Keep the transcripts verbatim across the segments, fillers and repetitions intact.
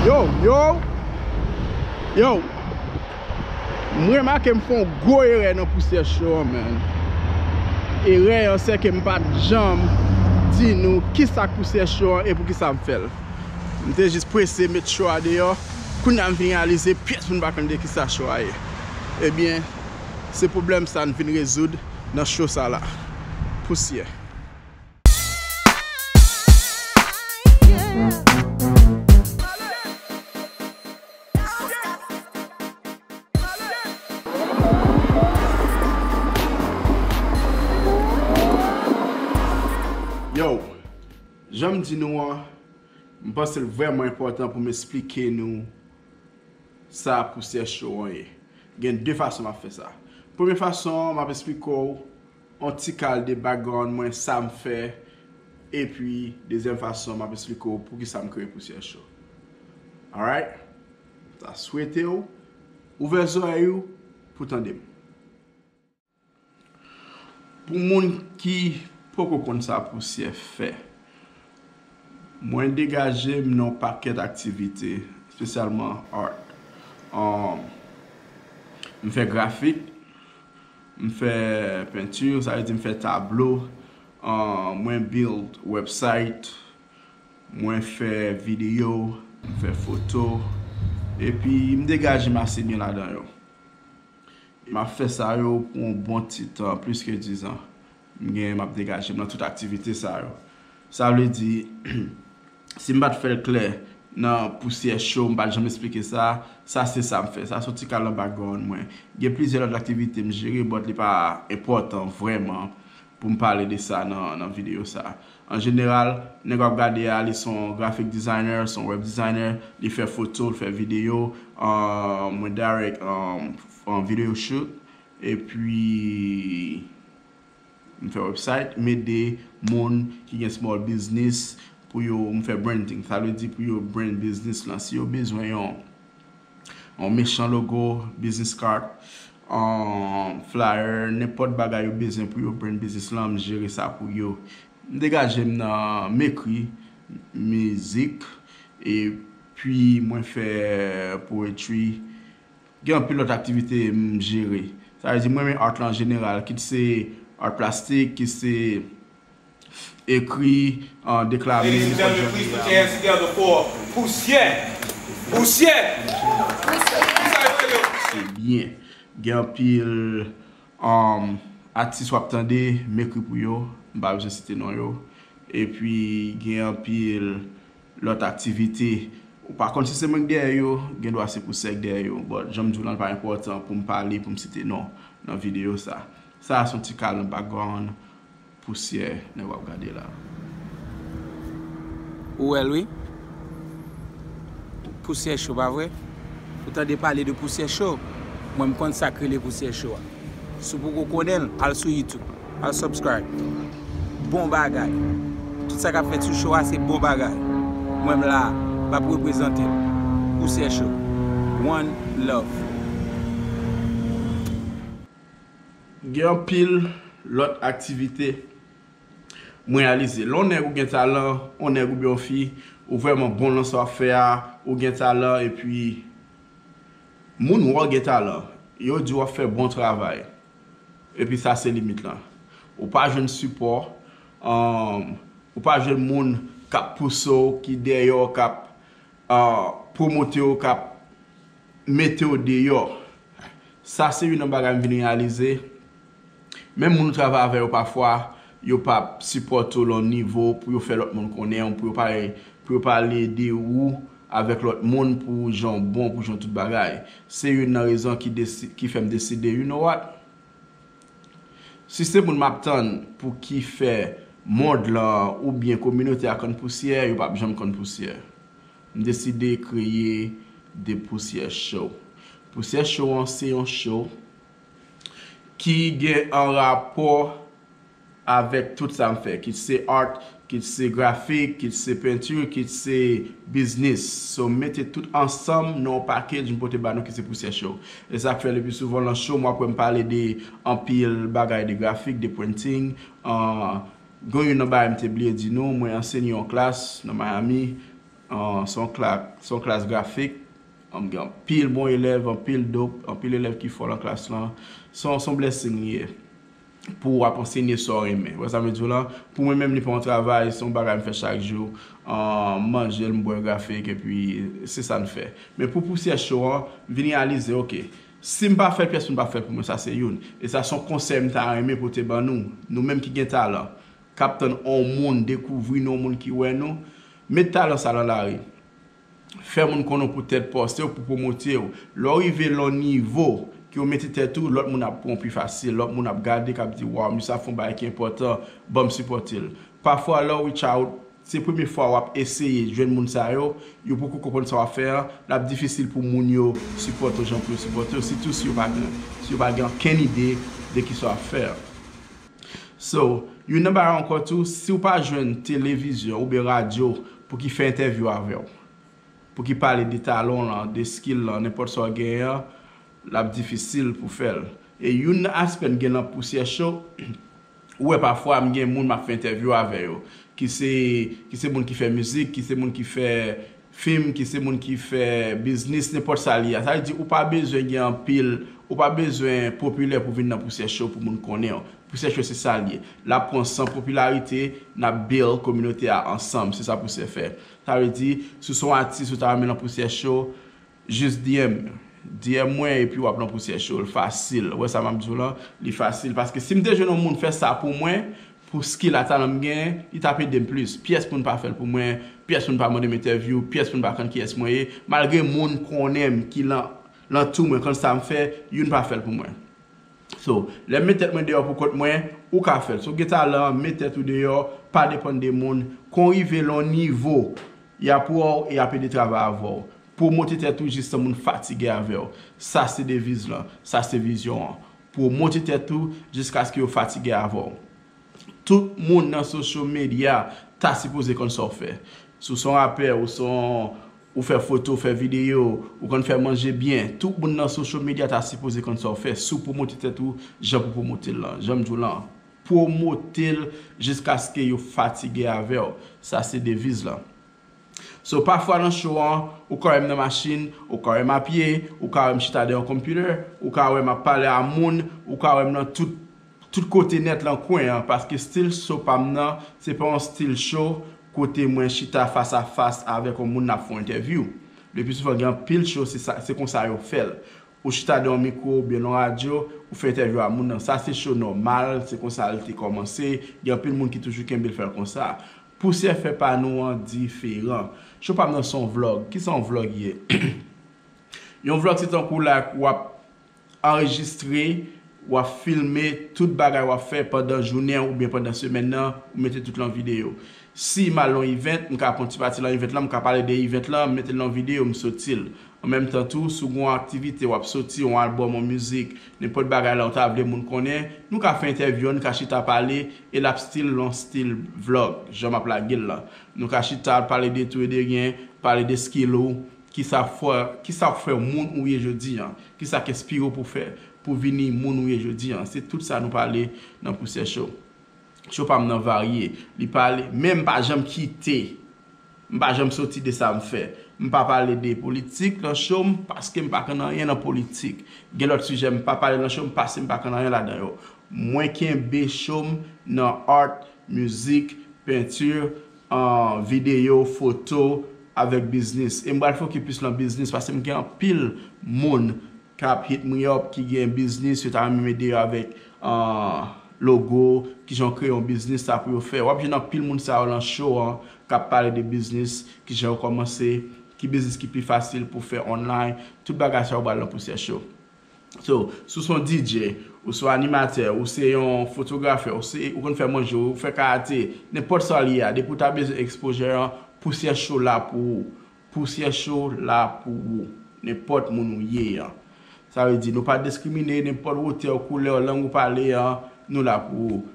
Yo, yo, yo. M remake m fè yon gwo erè nan pousyè cho an, man. Erè an, se ke m pa t janm di nou kisa k pousyè cho an e poukisa m fè l. M te jis prese met cho a deyò. Kounye a m vin reyalize pyès moun pa konn de kisa cho a ye. Ebyen, se pwoblèm sa n vin rezoud nan cho sa la. Pousyè. Yo, jan m di nou an, m panse l vrèman enpòtan pou m esplike nou sa pousyè cho an ye. Gen de fason m ap fè sa. Premye fason an, m ap esplike w yon ti kal de background mwen, sa m fè, epi dezyèm fason, m ap esplike w poukisa m kreye pousyè cho. Alright? Sa swete w ouvè zòrèy ou pou tande m. Pou moun ki poko konn sa pousyè fè, mwen degaje m nan yon pakèt aktivite, espesyalman art. Um, m fè grafik, m fè penti, sa vle di m fè tablo, um, mwen build website, mwen fè videyo, m fè foto, epi m degaje m ase byen ladan yo. M ap fè sa yo pou yon bon ti tan, plis ke dizan. M gen, m ap degaje m nan tout aktivite sa yo. Sa vle di, si m pa t fè l klè nan pousyè cho, m pa t janm esplike sa, sa se sa m fè. Sa se yon ti kal nan background mwen. Gen plizyè lòt aktivite m jere, but li pa enpòtan vrèman pou m pale de sa nan, nan videyo sa. An jeneral, nèg w ap gade a, li se yon graphic designer, se yon web designer, li fè foto, li fè videyo, um, mwen direct, um, um, video shoot, epi m fè website, m ede moun ki gen small business pou yo, m fè branding, sa vle di pou yo brand business lan. Si yo bezwen yon yon mechan logo, business card, yon flyer, nenpòt bagay yo bezwen pou yo brand business lan, m jere sa pou yo. M degaje m nan m ekri mizik, epi mwen fè poetry. Gen anpil lòt aktivite m jere. Sa vle di, mwen renmen art lan an jeneral, kit se art plastik, kit se ekri, an, deklame, nenpòt jan li ye a. Ladies and gentlemen, please put your hands together for Pousyè. Pousyè. Pousyè. Se byen. Gen anpil, um, atis w ap tande, m ekri pou yo, m pa bezwen site non yo. Epi gen anpil lòt aktivite. Ou pa konn si se mwen k dèyè yo, gen dwa se pousyè k dèyè yo. But jan m di w lan, li pa enpòtan pou m pale, pou m site non nan videyo sa. Sa a se yon ti kal nan background pousyè nèg w ap gade la. Ou wè l wi. Pousyè cho, pa vre? Ou tande pale de pousyè cho? Mwen, m konn sa k rele pousyè cho a. Si w poko konnen l, al sou YouTube, al subscribe. Bon bagay. Tout sa k ap fèt sou cho a, se bon bagay. Mwen, m la, m ap reprezante l. Pousyè cho. One love. Gen anpil lòt aktivite m reyalize. Lè yon nèg ou gen talan, yon nèg oubyen yon fi, ou vrèman bon nan sa w ap fè a, ou gen talan, epi moun wè w gen talan, yo di w ap fè bon travay. Epi sa se limit lan. Ou pa jwenn sipò, um, ou pa jwenn moun k ap pouse w, ki dèyè w, k ap, uh, pwomote w, k ap mete w deyò. Sa se youn nan bagay m vin reyalize. Menm moun ou travay avè yo pafwa, yo p ap sipòte w lan nivo pou yo fè lòt moun konnen w, pou yo pale, pou yo pale de ou avèk lòt moun, pou jan w bon, pou jan w tout bagay. Se youn nan rezon ki desi-, ki fè m deside, you know what? Si se moun m ap tann pou ki fè mond lan oubyen kominote a konn pousyè, yo p ap janm konn pousyè. M deside kreye The Pousyè Show. Pousyè Show an se yon show ki gen an rapò avèk tout sa m fè, kit se art, kit se grafik, kit se penti, kit se biznis. So, m mete tout ansanm nan yon package m pote ba nou ki se Pousyè Show. E sa k fè lepi souvan lan show m w ap wè m pale de anpil bagay de grafik, de printing, an, gen youn nan bagay m te bliye di nou, mwen ansenye yon klas nan Miami, se yon klas grafik. Gen anpil bon elèv, anpil dope, anpil elèv ki fò nan klas lan. Se yon blessing li ye pou w ap ansenye sa w renmen. Ou wè sa m vle di w lan? Pou mwen menm, li pa yon travay, se yon bagay m fè chak jou. M manje l, m bwè grafik, epi se sa n fè. Men pou pousyè cho an, m vin reyalize, oke, si m pa fè l, pyès moun p ap fè l pou mwen, sa se youn. E sa se yon konsèy m ta renmen pote ban nou, nou menm ki gen talan, k ap tann yon moun dekouvri nou, yon moun ki wè nou, met talan sa lan lari. Fè moun konnen w pou tèt pòse w, pou pwomote w. Lè w rive lè w nivo ke w mete tèt ou, lòt moun ap pran w pi fasil. Lòt moun ap gade, k ap di, waw, misye ap fè yon bagay ki enpòtan, ban m sipòte l. Pafwa, lè w reach out, se premye fwa w ap eseye jwenn moun sa yo, yo poko konprann sa w ap fè an, l ap difisil pou moun yo sipòte w jan pou yo sipòte w, sitou si yo pa gen, si yo pa gen okenn ide de kisa w ap fè an. So, youn nan bagay ankò tou, si w pa jwenn televizyon oubyen radyo pou ki fè entèvyou avè w, pou ki pale de talan w lan, de skill lan, nenpòt sa w genyen an, l ap difisil pou fè l. E youn nan aspè n gen nan pousyè cho, ou wè pafwa m gen moun m ap fè entèvyou avè yo, ki se, ki se moun ki fè mizik, ki se moun ki fè fim, ki se moun ki fè biznis, nenpòt sa li ye a. Sa vle di ou pa bezwen gen anpil, ou pa bezwen popilè pou vin nan pousyè cho pou moun konnen w. Pousyè cho se sa l ye. L ap pran san popilarite, n ap build kominote a ansanm. Se sa pousyè fè. Sa vle di, si w se yon atis ou ta renmen nan pousyè cho, jis D M. D M mwen epi w ap nan pousyè cho. L fasil. Ou wè sa m ap di w lan? Li fasil. Paske si m te jwenn yon moun fè sa pou mwen, pou skill a talan m genyen, li t ap ede m plis. Pyès moun pa fè l pou mwen, pyès moun pa mande m entèvyou, pyès moun pa konn kiyès mwen ye. Malgre moun konnen m ki lan, lantou mwen, konn sa m fè, youn pa fè l pou mwen. So, lè m met tèt mwen deyò pou kont mwen, ou ka fè l. Si w gen talan, met tèt ou deyò, pa depann de moun. Kon rive lè yon nivo, y ap wè w e y ap ede travay avè w. Pwomote tèt ou jistan moun fatige avè w. Sa se deviz lan, sa se vizyon an. Pwomote tèt ou jiskaske yo fatige avè w. Tout moun nan social media ta sipoze konn sa w fè. Si w se yon rapè, ou se yon, ou fè foto, ou fè videyo, ou konn fè manje byen, tout moun nan social media ta sipoze konn sa w fè. Si w pwomote tèt ou jan pou pwomote l lan, jan m di w lan, pwomote l jiskaske yo fatige avè w. Sa se deviz lan. So, pafwa nan cho an, ou ka wè m nan machin, ou ka wè m a pye, ou ka wè m chita dèyè yon computer, ou ka wè m ap pale a moun, ou ka wè m nan tout, tout kote nèt lan kwen an, paske stil cho pa m nan, se pa yon stil cho kote mwen chita fas a fas avèk yon moun n ap fè yon entèvyou. Le pli souvan, gen anpil cho, se sa, se konsa yo fè l. Ou chita dèyè yon mikwo oubyen nan radyo, ou fè entèvyou a moun nan. Sa se cho nòmal, se konsa l te kòmanse. Gen anpil moun ki toujou kenbe l fè l konsa. Pousyè fè pa nou an diferan. Cho pa m nan se yon vlòg. Kisa yon vlòg ye? Yon vlòg se tankou like w ap anrejistre, w ap filme tout bagay w ap fè pandan jounen an oubyen pandan semèn nan, ou mete tout lan videyo. Si m al nan yon event, m ka pran ti pati lan event lan, m ka pale de event lan, m mete l nan yon videyo, m soti l. An menm tan tou, si w gen yon aktivite, w ap soti yon albòm, yon mizik, nenpòt bagay la ou ta vle moun konnen, nou ka fè entèvyou an, nou ka chita pale, e l ap stil yon stil vlòg, jan m ap lage l lan. Nou ka chita pale de tou e de ryen, pale de skill ou, kisa fè, kisa k fè w moun ou ye jodi an, kisa k enspire w pou fè, pou vini moun ou ye jodi an. Se tout sa nou pale nan Pousyè Cho. Cho pa m nan varye. Li pale, men m pa janm kite. M pa janm soti de sa m fè. M pa pale de politik nan cho m, paske m pa konn anyen nan politik. Gen lòt sijè m pa pale nan cho m, paske m pa konn anyen ladan yo. Mwen kenbe cho m nan art, mizik, penti, videyo, foto, avèk biznis. E m pral fokis plis lan biznis, paske m gen anpil moun k ap hit me up, ki gen biznis, yo ta renmen m ede yo avèk logo, kijan yo kreye yon biznis, sa pou yo fè. W ap jwenn anpil moun sa yo lan cho an, k ap pale de biznis, kijan yo kòmanse, ki biznis ki pi fasil pou fè online. Tout bagay sa yo pral lan Pousyè Cho. So, si w se yon D J, ou se yon animatè, ou se yon fotografè, ou se, ou konn fè manje, ou fè karate, nenpòt sa w ye a, depi w ta bezwen exposure an, Pousyè Cho la pou ou. Pousyè Cho la pou ou. Nenpòt moun ou ye an. Sa vle di, nou pa diskrimine, nenpòt wotè w, koulè w, lang ou pale an, nou la pou ou.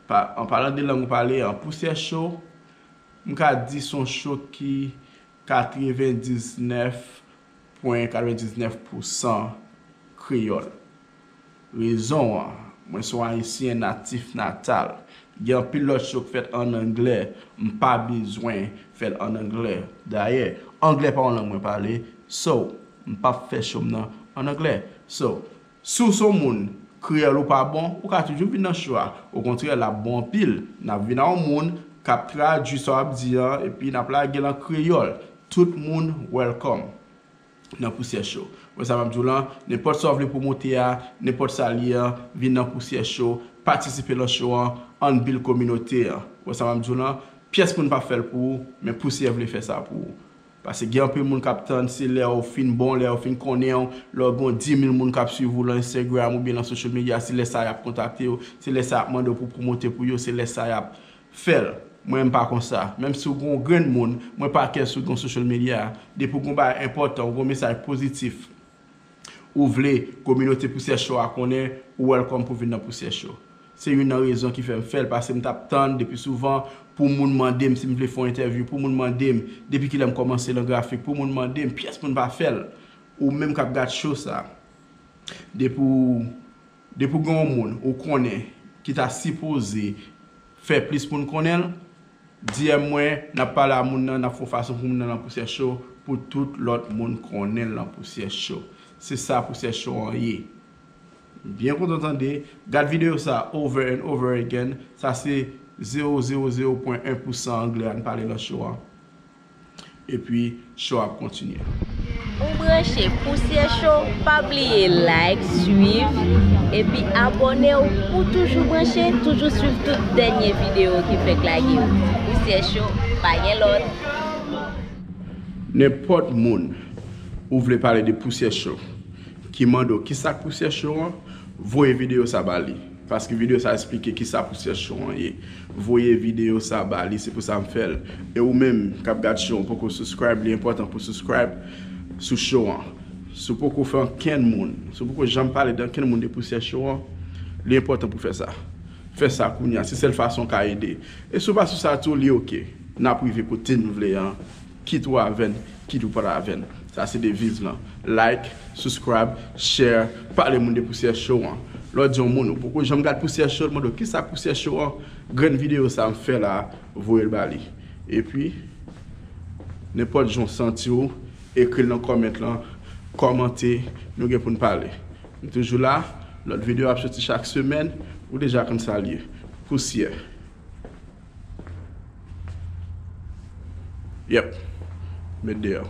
Pa, an palan de lang ou pale an, Pousyè Cho, m ka di se yon cho ki katrevendiznèf pwen katrevendiznèf pousan kreyòl. Rezon an, mwen se yon Ayisyen natif natal. Gen anpil lòt show k fèt an anglè. M pa bezwen fè l an anglè. Dayè, anglè pa yon lang mwen pale. So, m p ap fè show m nan an anglè. So, si w se yon moun, kreyòl ou pa bon, ou ka toujou vin nan show a. Okontrè, l ap bon anpil. N ap vin a yon moun k ap tradui sa w ap di an, epi n ap lage l an kreyòl. Tout moun welcome nan Pousyè Show. Wè sa m ap di w lan, nenpòt sa w vle pwomote a, nenpòt sa l ye an, vin nan Pousyè Show, patisipe nan show an, ann build kominote an. Wè sa m ap di w lan, pyès moun p ap fè l pou ou, men Pousyè vle fè sa pou ou. Paske gen anpil moun k ap tann, se lè w fin bon, lè yo fin konnen w, lè w gen dis mil moun k ap swiv ou lan Instagram oubyen lan social media, se lè sa y ap kontakte w, se lè sa y ap mande w pou pwomote pou yo, se lè sa y ap fè l. Mwen, m pa konsa. Menm si w gen yon grenn moun, mwen pa kè si w gen yon social media. Depi w gen yon bagay enpòtan, w gen yon mesaj pozitif, ou vle kominote Pousyè Show a konnen, ou welcome pou vin nan Pousyè Show. Se youn nan rezon ki fè m fè l, paske m t ap tann depi souvan pou moun mande m si m vle fè yon entèvyou, pou moun mande m depi kilè m kòmanse lan grafik, pou moun mande m, pyès moun pa fè l. Ou menm k ap gad show sa, depi w Depi w gen yon moun ou konnen ki ta sipoze fè plis moun konnen l, D M mwen, n ap pale a moun nan, n ap fè yon fason pou moun nan lan Pousyè Show, pou tout lòt moun konnen l lan Pousyè Show. Se sa Pousyè Show an ye. Byen kontan tande, gad videyo sa over and over again, sa se zewo zewo zewo pwen en pousan anglè a n pale lan show an. Epi, show ap kontinye. Ou branche Pousyè Show, pa bliye like, swiv, epi abòne w pou toujou branche, toujou swiv tout dènye videyo ki fèk lage yo. Pousyè Show, pa gen lòt. Nenpòt moun ou vle pale de Pousyè Show, ki mande w kisa k Pousyè Show an, voye videyo sa ba li. Paske videyo sa esplike kisa Pousyè Show an ye. Voye videyo sa ba li, se pou sa m fè l. E ou menm k ap gad show an, poko subscribe, li enpòtan pou subscribe sou show an. Si w poko fè ankenn moun, si w poko janm pale de ankenn moun de Pousyè Show an, li enpòtan pou fè sa. Fè sa kounye a, se sèl fason w ka ede. E si w pa sou sa tou, li oke. N ap rive kote n vle an. Kit ou avè n, kit ou pa t avè n. Sa se deviz lan. Like, subscribe, share, pale moun de Pousyè Show an. Lè w di yon moun ou poko janm gad Pousyè Show, mande w kisa k Pousyè Show an, grenn videyo sa m fè la, voye l ba li. Epi, nenpòt jan w santi w, ekri l nan comment lan, kòmante, nou gen pou n pale. M toujou la, lòt videyo ap soti chak semèn, ou deja konn sa l ye. Pousyè. Yep. Met deyò.